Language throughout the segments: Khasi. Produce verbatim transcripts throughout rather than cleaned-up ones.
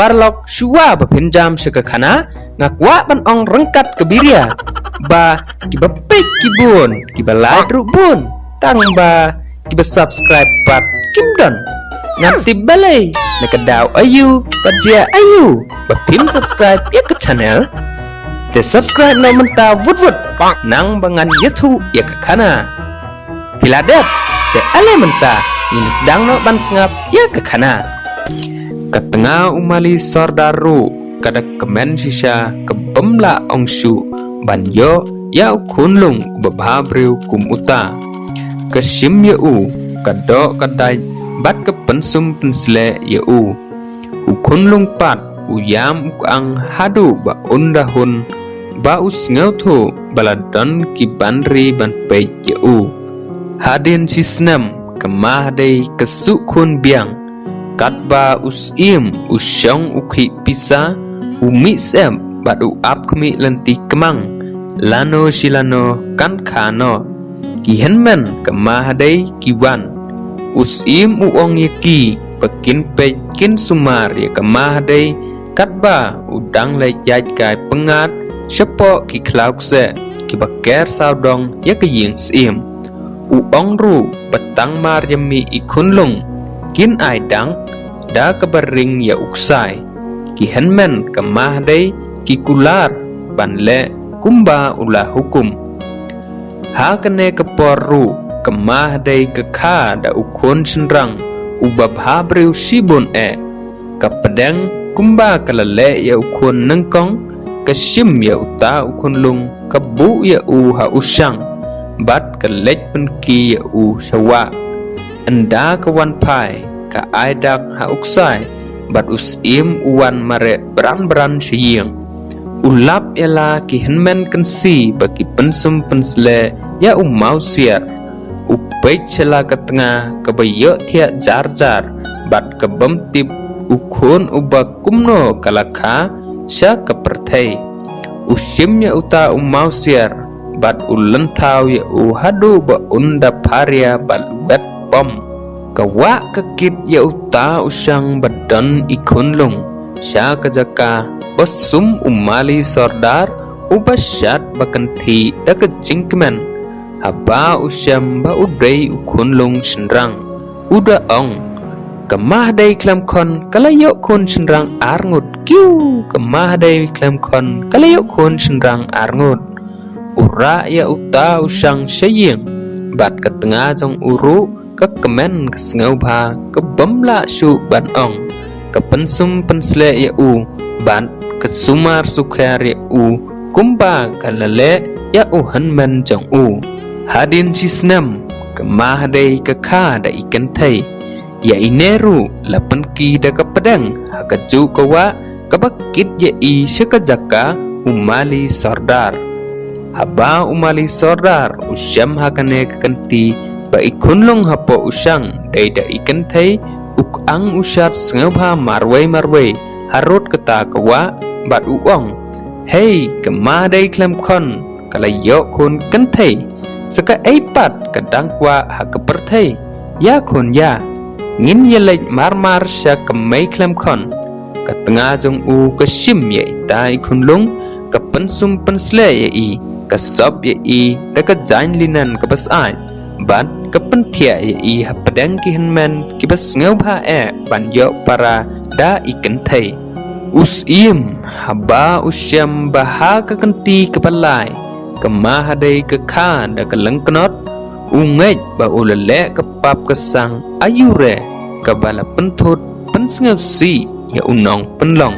arlok shuwa ba phin jam sha ka khana, nga kwah ban ong ryngkat ka biria ba kiba peit ki bun, kiba like ruh bun, tang ba kiba subscribe pat kim don. Ngam tip balei, na ka daw aïu bad jia aïu ba phim subscribe ïa ka channel. Te subscribe noh mynta wut wut, nang ba ngan ïathuh ïa ka khana. Phi la dep? Te ale mynta ngin sdang noh ban sngap ïa ka khana. Ka tnga u Mali Sordar ruh ka da kmen shisha, ka bym lah ong shuh ban ïoh ïa u khunlung ba bha briew kum uta. Ka shim ïa u, ka doh ka dait bad ka pynsum pynsleh ïa u. U khunlung pat u ïam u kang haduh ba un da hun, ba u sngewthuh ba la don ki ban ri ban peit ïa u. Hadien shi snem ka Mahdei ka suh khun biang, katba u Syiem u shong u khih pisa, u mih syep bad u ap khmih lynti kmang, lano shi lano kan kha noh. Ki hynmen ka Mahdei ki wan. U Syiem u ong ïa ki ba kin peit kin sumar ïa ka Mahdei, katba u dang leit ïaid kai pyngngad shapoh ki khlaw kseh kiba ker sawdong ïa ka ïing syiem. U ong ruh ba tang mar ïa mih i khunlung kin ai dang da kaba ring ïa u ksai. Ki hynmen ka Mahdei ki kular ban leh kumba u la hukum. Ha kane ka por ruh ka Mahdei ka kha da u khun shynrang uba bha briew shibun eh. Ka pdeng kumba ka la leh ïa u khun nyngkong, ka shim ïa uta u khunlung, ka buh ïa u ha u shang bad ka leit pynki ïa u sha wah. Ynda ka wan phai ka ai dak ha u ksai bad u Syiem u wan mareh bran bran sha ïing. U lap ïa la ki hynmen kynsi ba ki pynsum pynsleh ïa u mawsiar. U peit sha la ka tnga kaba ïohthiah jar jar bad ka bym tip u khun uba kumno ka la kha sha ka pyrthei. U shim ïa uta u mawsiar bad u lynthaw ïa u haduh ba un da pharia bad wet bom. Ka wah ka kit ïa uta u shang ba don i khunlung sha ka jaka ba sum u Mali Sordar uba shad ba kynthih da ka jingkmen. Haba u shem ba u dei u khunlung shynrang, u da ong, ka Mahdei khlem khon ka la ïoh khun shynrang ar ngut. Kiew, ka Mahdei khlem khon ka la ïoh khun shynrang ar ngut. U rah ïa uta u shang sha ïing bad ka tnga jong u ruh ka kmen ka sngewbha ka bym lah shuh ban ong. Ka pynsum pynsleh ïa u bad ka sumar sukher ïa u kumba ka la leh ïa u hynmen jong u. Hadien shi snem ka Mahdei ka kha da i kynthei. Ïa ine ruh la pynki da ka pdeng ha kajuh ka wah kaba kit ïa i sha ka jaka u Mali Sordar. Haba u Mali Sordar u shem ha kane ka kynti ba i khunlung hapoh u shang dei da i kynthei, u kang u shad sngewbha marwei marwei harud kata ka wah bad u ong, hei ka Mahdei khlem khon ka la ïoh khun kynthei. Sa kaei pat ka dang kwah ha ka pyrthei ïa khun ïa. Ngin ïa leit marmar sha ka mei khlem khon. Ka tnga jong u ka shim ïa ita i khunlung, ka pynsum pynsleh ïa i, ka sop ïa i da ka jaiñ linen kaba syaid bad ka pynthiah ïa i ha pdeng ki hynmen kiba sngewbha eh ban ïoh para da i kynthei. U Syiem haba u shem ba ha ka kynti kaba lai ka Mahdei ka kha da ka lyngknot, u ngeit ba u la leh ka pap ka sang aiu re kaba la pynthut pynsngewsih ïa u nongpynlong.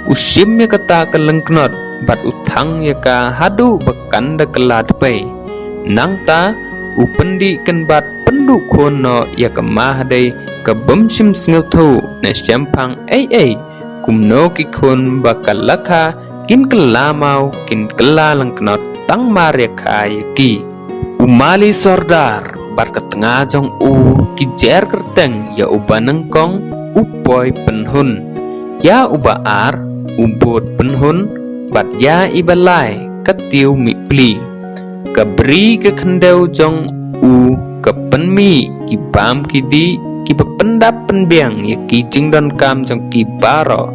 U shim ïa kata ka lyngknot bad u thang ïa ka haduh ba kan da kylla dpei. Nangta u pyndih kynbat pynduh khun noh ïa ka Mahdei ka bym shym sngewthuh ne shemphang ei ei. Kumno ki khun ba ka la kha kin kylla maw kin kylla lyngknot tang mar ïa kha ïa ki. U Mali Sordar bad ka tnga jong u ki jer kyrteng, ïa uba nyngkong u Poi Pynhun, ïa uba ar u Bud Pynhun bad ïa iba lai ka Tiew Mihpli. Ka bri ka khyndew jong u ka pynmih ki bam ki dih kiba pyndap pynbiang ïa ki jingdonkam jong ki baroh.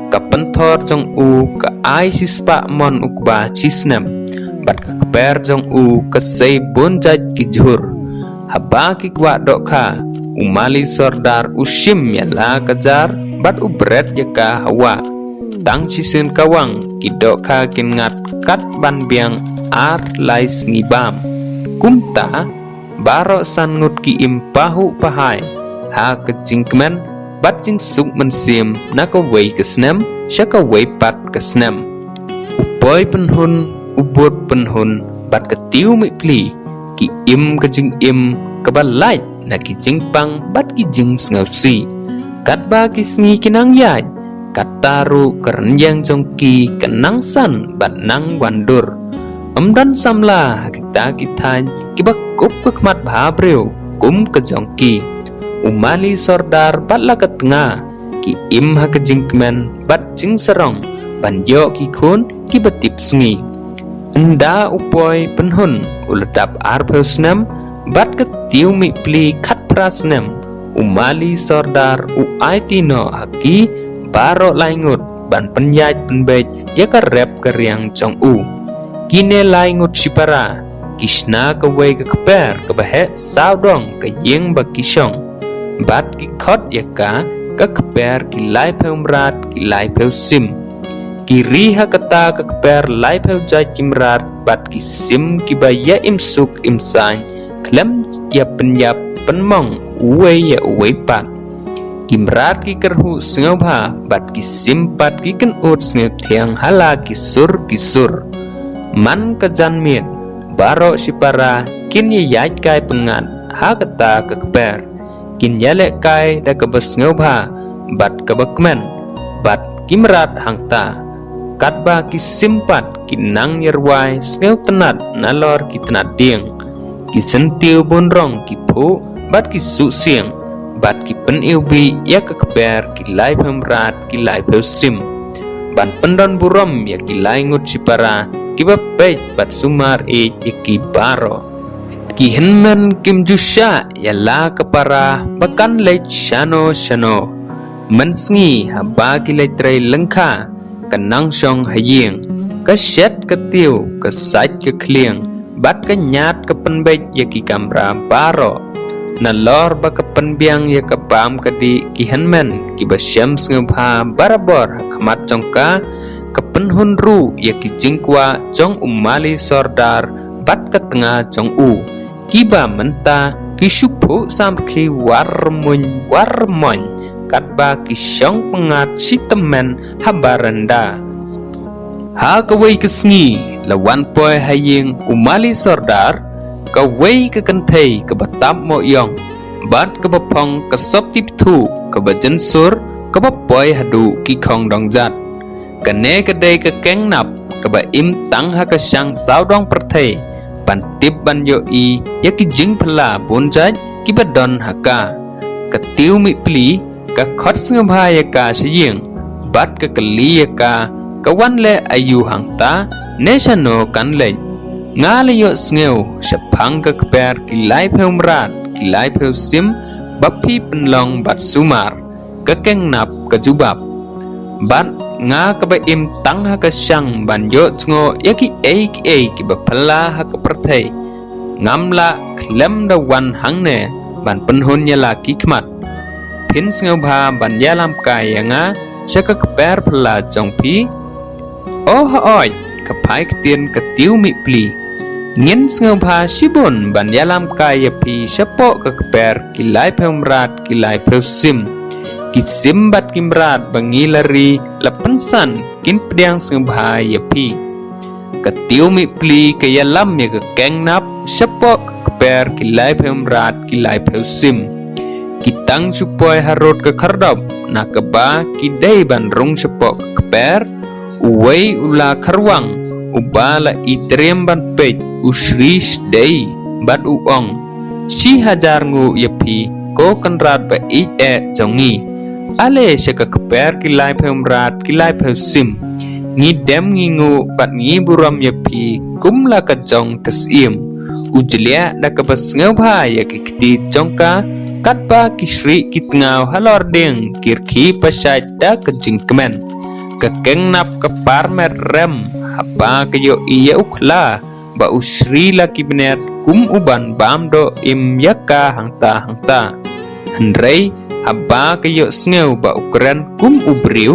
Ka pynthor jong u ka ai shispah mon u kba shisnem, bad ka kper jong u ka sei bun jait ki jhur. Haba ki kwah dohkha, u Mali Sordar u shim ïa la ka jar, bad u bret ïa ka ha wah. Tang shisien kawang ki dohkha kin ngat kat ban biang ar lai sngi bam. Kumta, baroh san ngut ki im pahuh pahai ha ka jingkmen bad jingsuk mynsiem na kawei ka snem sha kawei pat ka snem. U poi pynhun, u bud pynhun, bad ka tiew mihpli ki im ka jingim kaba lait na ki jingpang bad ki jingsngewsih. Katba ki sngi ki nang ïaid, katta ruh ka rynïeng jong ki ka nang san bad nang wandur. Ym don samla ha kita ki thaiñ kiba kup ka khmat bhabriew kum ka jong ki. U Mali Sordar bad la ka tnga ki im ha ka jingkmen bad jingsarong ban ïoh ki khun kiba tip sngi. Ynda u poi pynhun u la dap arphew snem, bad ka tiew mihpli khatphra snem, u Mali Sordar u aiti noh ha ki baroh lai ngut ban pynïaid pynbeit ïa ka rep ka riang jong u. Kine lai ngut shipara ki shna kawei ka kper kaba heh sawdong ka ïing ba ki shong, bad ki khot ïa ka ka kper ki laiphew mrad ki laiphew sim. Ki ri ha kata ka kper laiphew jait ki mrad bad ki sim kiba ïa im suk im saiñ khlem ïa pynïap pynmong uwei ïa uwei pat. Ki mrad ki kyrhuh sngewbha bad ki sim pat ki kynud sngewthiang ha la ki sur ki sur. Man ka janmiet, baroh shipara kin ïaid kai pyngngad ha kata ka kper. Kin ïalehkai da kaba sngewbha bad kaba kmen, bad ki mrad hangta. Katba ki sim pat ki nang ïarwai sngewtynnat nalor ki tnat dieng. Ki syntiew bun rong ki phuh bad ki suh siang, bad ki pyniwbih ïa ka kper ki laiphew mrad ki laiphew sim, ban pyndon burom ïa ki lai ngut shipara kiba peit bad sumar ïeit ïa ki baroh. Ki hynmen kim ju shah ïa la ka para ba kan leit shano shano. Mynsngi haba ki leit trei lyngkha, ka nang shong ha ïing, ka shet ka tiew, ka sait ka khlieng, bad ka ñiad ka pynbeit ïa ki kamra baroh. Nalor ba ka pynbiang ïa ka bam ka dih, ki hynmen kiba shem sngewbha barabor ha khmat jong ka, ka pynhun ruh ïa ki jingkwah jong u Mali Sordar bad ka tnga jong u. Kiba mynta ki shu phuh samrkhie war muiñ war muiñ, katba ki shong pyngngad shi tymmen ha baranda. Ha kawei ka sngi la wan poi ha ïing u Mali Sordar kawei ka kynthei kaba tap moh ïong, bad kaba phong ka sopti pthuh kaba jynsur, kaba poi haduh ki khongdong jat. Kane ka dei ka keng nap kaba im tang ha ka shang sawdong pyrthei, ban tip ban ïohi ïa ki jingphylla bun jait kiba don ha ka. Ka tiew mihpli ka khot sngewbha ïa ka sha ïing, bad ka kylli ïa ka, ka wan leh aïu hangta, ne shano kan leit. Nga la ïohsngew shaphang ka kper ki laiphew mrad ki laiphew sim ba phi pynlong bad sumar. Ka keng nap ka jubab. Bad nga kaba im tang ha ka shang ban ïohsngew ïa kiei kiei kiba phylla ha ka pyrthei, ngam lah khlem da wan hangne ban pynhun ïa la ki khmat. Phin sngewbha ban ïalam kai ïa nga sha ka kper phylla jong phi? O hooid, ka phai ktien ka tiew mihpli. Ngin sngewbha shibun ban ïalam kai ïa phi shapoh ka kper ki laiphew mrad ki laiphew sim. Ki sim bad ki mrad ba ngi la ri la pynsan kin pdiang sngewbha ïa phi. Ka tiew mihpli ka ïalam ïa ka keng nap shapoh ka kper ki laiphew mrad ki laiphew sim. Ki tang shu poi harud ka khyrdop na kaba ki dei ban rung shapoh ka kper. Uwei u la kharwang uba la i triem ban peit u shri sdei bad u ong, "Shi hajar nguh ïa phi, ko kynrad ba ïeit eh jong ngi. Ale sha ka kper ki laiphew mrad ki laiphew sim. Ngi dem ngi nguh bad ngi burom ïa phi kum la ka jong ka syiem." U jliah da kaba sngewbha ïa ki kti jong ka, katba ki shrieh ki tngaw halor dieng ki rkhie pashait da ka jingkmen. Ka keng nap ka parmet rem haba ka ïohi ïa u khla ba u shri la ki bneng kum u ban bam doh im ïa ka hangta hangta. Hynrei haba ka ïohsngew ba u kren kum u briew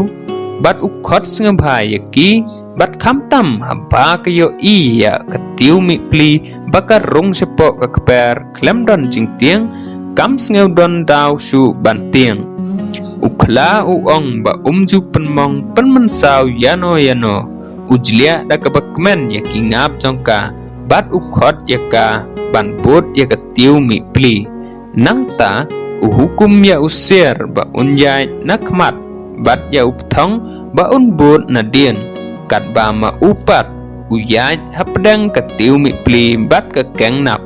bad u khot sngewbha ïa ki, bad khamtam haba ka ïohi ïa ka tiew mihpli ba ka rung shapoh ka kper khlem don jingtieng, kam sngew don daw shuh ban tieng. U khla u ong ba um ju pynmong pynmynsaw ïano ïano. U jliah da kaba kmen ïa ki ngap jong ka bad u khot ïa ka ban bud ïa ka tiew mihpli. Nangta u hukum ïa u sier ba un ïaid na khmat bad ïa u bthong ba un bud nadien, katba ma u pat u ïaid hapdeng ka tiew mihpli bad ka keng nap.